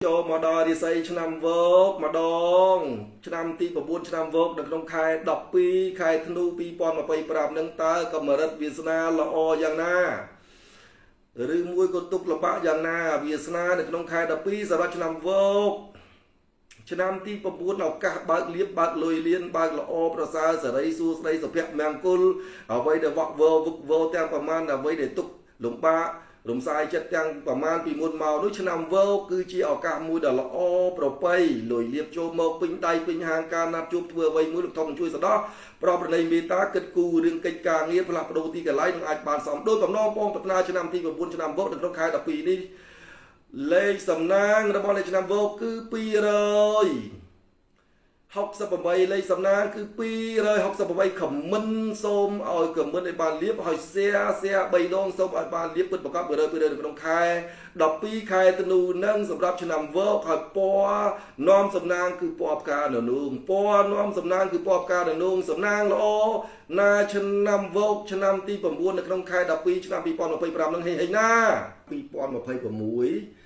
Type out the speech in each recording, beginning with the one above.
ចូលមកដល់រាសីឆ្នាំវោកម្ដងឆ្នាំទី9ឆ្នាំវោកនៅក្នុងខែ12ខែធ្នូ2025នឹងតើកម្រិតវាសនាល្អយ៉ាងណាឬមួយក៏ទុកលំបាកយ៉ាងណាវាសនានៅក្នុងខែ12សម្រាប់ឆ្នាំវោកឆ្នាំទី9ឱកាសបើកលៀបបើកលុយលៀនបើកល្អប្រសើរសេរីសួស្តីសុភមង្គលអ្វីដែលវក់វវឹកវទាំងប្រមាណអ្វីដែលទុកលំបាករំសាយចិត្តទាំងប្រមាណពីមុនមកនោះឆ្នាំវោគឺជាឱកាសមួយដ៏ល្អប្រពៃលុយលៀបចូលមកពេញដៃពេញហាងការណាត់ជួបធ្វើអ្វីមួយលោកធំជួយសដោះប្រពៃណីមេត្តាគិតគូររឿងកិច្ចការងារផ្លាស់ប្ដូរទីកន្លែងនឹងអាចបានសមដោយបំណងបងប្រាថ្នាឆ្នាំទី9ឆ្នាំវោនៅក្នុងខែ12នេះលេខសំណាងរបស់លេខឆ្នាំវោគឺ268លេខសំណាងគឺ268ខមមិនសូមឲ្យខមមិនឲ្យបានលៀបហើយ share 3ដងសូមឲ្យបានលៀបពិតប្រកប100% នៅក្នុងខែ12ខែធ្នូនឹងសម្រាប់ឆ្នាំវោកហើយពណ៌នាំសំណាងគឺពណ៌ផ្កាននូងពណ៌នាំសំណាងគឺពណ៌ផ្កាននូងសំណាងល្អណាឆ្នាំវោកឆ្នាំទី9នៅក្នុងខែ12ឆ្នាំ2025នឹងហេហេណា2026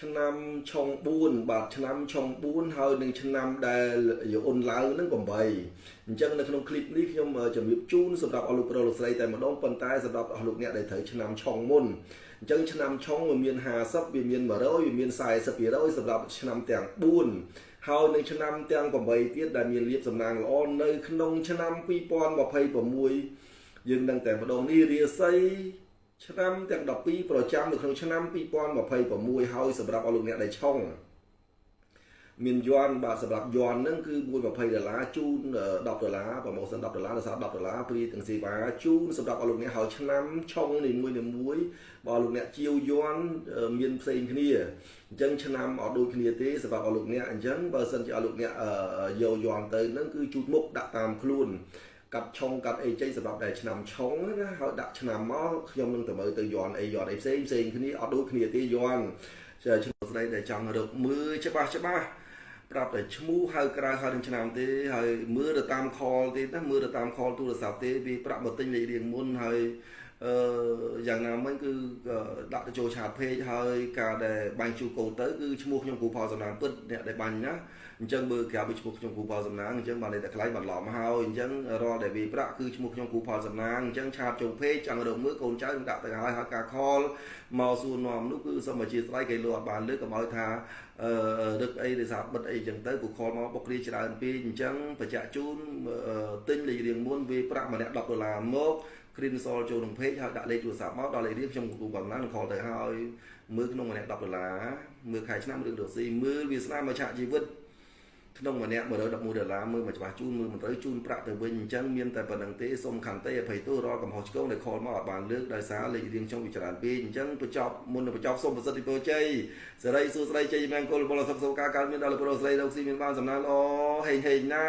ឆ្នាំឆុង4បាទឆ្នាំឆុង4ហើយនឹងឆ្នាំដែលយអូនឡើងនឹង8អញ្ចឹងនៅក្នុងคลิปនេះខ្ញុំជំរាបជូនសម្រាប់អស់លោកប្រុសលោកស្រីតែម្ដងប៉ុន្តែសម្រាប់អស់លោកអ្នកដែលត្រូវឆ្នាំឆុងមុនអញ្ចឹងឆ្នាំឆុងវាមាន50វាមាន100វាមាន40%សម្រាប់ឆ្នាំទាំង4ហើយនឹងឆ្នាំទាំង8ទៀតដែលមានលៀបសំណាងល្អនៅក្នុងឆ្នាំ2026យើងនឹងតែម្ដងនេះរាសីឆ្នាំទាំង12ប្រចាំនៅក្នុងឆ្នាំ2026ហើយសម្រាប់អស់លោកអ្នកដែលឆុងមានយន់បាទសម្រាប់យន់ហ្នឹងគឺ1.20ដុល្លារជូន10ដុល្លារប្រម៉ូសិន10ដុល្លារដោយសារ10ដុល្លារព្រីទាំងសេវាជូនសម្រាប់អស់លោកអ្នកហើយឆ្នាំឆុងនីមួយៗបើលោកអ្នកជាវយន់មានផ្សេងគ្នាអញ្ចឹងឆ្នាំអត់ដូចគ្នាទេសម្រាប់អស់លោកអ្នកអញ្ចឹងបើសិនជាអស់លោកអ្នកយកយន់ទៅហ្នឹងគឺជូតមុខដាក់តាមខ្លួនកាត់ឆុងកាត់អីចេញសម្រាប់តែឆ្នាំឆុងណាហើយដាក់ឆ្នាំមកខ្ញុំនឹងទៅមើលទៅយន់អីយន់អីផ្សេងផ្សេងគ្នាអត់ដូចគ្នាទេយន់ឆ្នាំស្ដីដែលចង់រកមើលច្បាស់ច្បាស់ប្រាប់តែឈ្មោះហៅក្រៅហៅនឹងឆ្នាំទេហើយមើលទៅតាមខលទេណាមើលទៅតាមខលទូរស័ព្ទទេវាប្រាក់មកទិញលេខរៀងមុនហើយយ៉ាងណាមិញគឺដាក់ទៅចូលឆាតពេកហើយការដែលបាញ់ជួកូនទៅគឺឈ្មោះខ្ញុំគ្រូផលសំណាងពិតអ្នកដែលបាញ់ណាអញ្ចឹងមើលក្រៅពីឈ្មោះខ្ញុំគ្រូផលសំណាងអញ្ចឹងបានតែខ្លាយបន្លំហើយអញ្ចឹងរាល់ដែលវាប្រាក់គឺឈ្មោះខ្ញុំគ្រូផលសំណាងអញ្ចឹងឆាតចូលពេកចង់រកមើលកូនចៅនឹងដាក់ទៅហើយហើយការខលមកសួរនាំនោះគឺសូមអធិស្ឋានគេលក់អត់បានលើកុំឲ្យថារឹកអីដោយសារបិទអីចឹងទៅពូខលមកបុកគ្រាច្រើនពេកអញ្ចឹងបញ្ជាក់ជូនទិញលេខរៀងមុនវាប្រាក់ម្នាក់10ដុល្លារមកគ្រីនសលចូលក្នុងពេកហើយដាក់លេខទូរស័ព្ទមកដល់លេខរៀងខ្ញុំគ្រូកំណាងនឹងខលទៅហើយមើលក្នុងម្នាក់10ដុល្លារមើលខែឆ្នាំរឿងរស់ស៊ីមើលវាសនាមកឆាកជីវិតក្នុងម្នាក់111ដុល្លារមើលមកច្បាស់ជូនមើលមិនត្រូវជូនប្រាក់ទៅវិញអញ្ចឹងមានតែប៉ុណ្្នឹងទេសូមខន្តីអភ័យទោសរាល់កំហុសឆ្គងដែលខលមកអត់បានលើកដោយសារលេខរៀងខ្ញុំវាច្រើនពេកអញ្ចឹងបញ្ចប់មុននឹងបញ្ចប់សូមប្រសិទ្ធិពរជ័យសេរីសួស្តីជ័យមង្គលពលសុខសុខការកើតមានដល់លោកប្រុសស្រីរកស៊ីមានបានសំណាងល្អហេងហេងណា